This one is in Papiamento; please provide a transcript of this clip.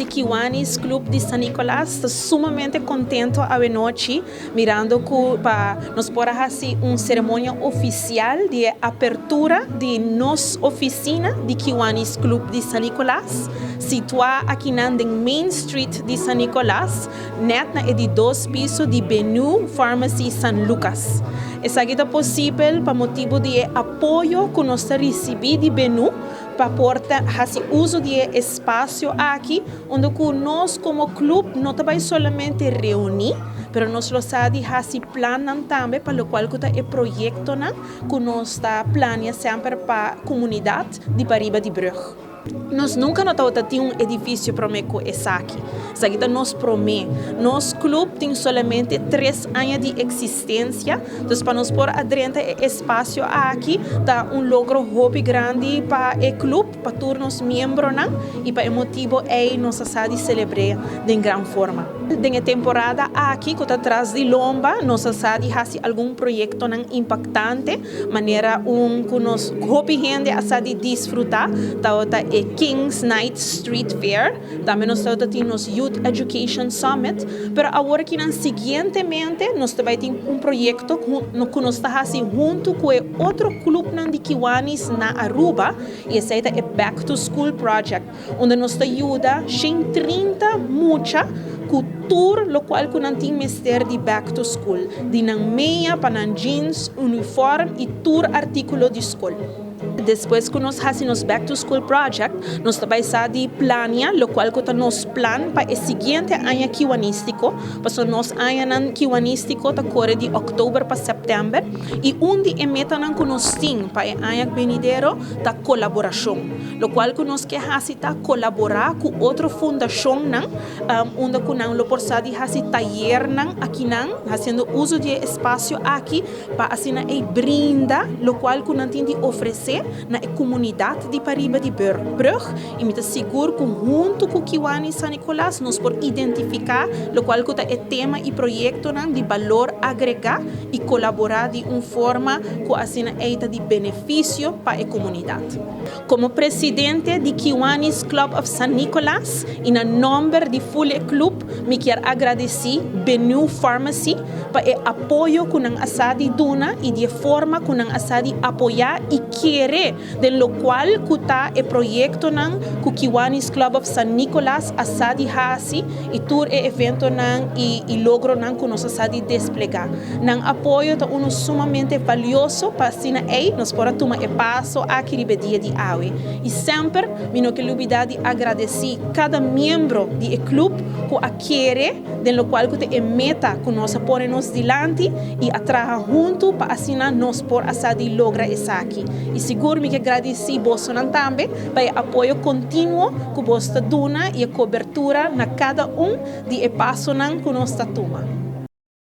di Kiwanis Club di San Nicolas ta sumamente contento awe nochi, mirando cu pa nos por a haci un ceremonia oficial di e apertura di nos oficina di Kiwanis Club di San Nicolas, situa akinan den Main Street di San Nicolas, net na e di dos piso di Benu Pharmacy San Lucas. Esaki ta posibel pa motibo di e apoyo cu nos ta ricibi di Benu pa por ta haci uso di e espacio aki, unda cu nos como club no ta bay solamente reuni, pero nos lo sa di haci plannan tambe pa locual cu ta e proyectonan cu nos ta plania semper pa comunidad di pariba di brug. Nos nunca no tabata tin un edificio prome cu esaki. Esaki ta nos prome. Nos club tin solamente tres aña di existencia, dus pa nos por a drenta e espacio aki ta un logro hopi grandi pa e club, pa tur nos miembronan y pa e motibo ey nos a sa di celebre den gran forma. Den e temporada aki cu ta tras di lomba nos a sa di haci algun proyectonan impactante. Manera un ku nos hopi hende a sa di disfrutá tabata e Kings Night Street Fair. Tambe nos tabata tin nos Youth Education Summit. Pero awor akinan siguientemente nos ta bai tin un proyekto ku nos ta hasi huntu ku e otro klupnan di Kiwanis na Aruba i esei ta e Back to School Project. Unda nos ta yuda 130 mucha ku tur lokual ku nan tin mester di back to school, di nan meya pa nan jeans, uniform i tur artíkulo di skol. Despues ku nos hasi nos back to school project, nos ta bai sa di plania lokual ku ta nos plan pa e siguiente aña kiwanístiko, pasobra nos añanan kiwanístiko ta kore di òktober pa sèptèmber i un di e metanan ku nos tin pa e aña benidero ta kolaborashon. Lokual ku nos ke hasi ta kolaborá ku otro fundashonnan unda ku nan lo por sa di hasi tayernan akinan hasiendo uso di e espasio aki pa asina ei brinda lokual ku nan tin di ofresé na e komunidat di pariba di brug i mi ta sigur ku huntu ku Kiwanis San Nicolas nos por identifiká lokual ku ta e tema i proyektonan di balor agregá i kolaborá di un forma ku asina ei ta di benefisio pa e komunidat. Komo presidente di Kiwanis Club of San Nicolas i na nòmber di ful e club mi kier agradesí Benu Pharmacy pa e apoyo ku nan a sa di duna i di e forma ku nan a sa di apoyá i kere den lokual ku ta e proyektonan ku Kiwanis Club of San Nicolas a sa di hasi i tur e eventonan i i logronan ku nos a sa di desplegá. Nan apoyo ta unu sumamente valioso pa asina ei nos por a tuma e paso aki riba e dia di awe. I semper mi no ke lubidá di agradesí kada miembro di e klup ku a kere den lokual ku ta e meta ku nos a pone nos dilanti i a traha huntu pa asina nos por a sa di logra esaki. I sigur mi ke gradisí bosonan tambe pa e apoyo kontinuo ku bos ta duna i e kobertura na kada un di e pasonan ku nos ta tuma.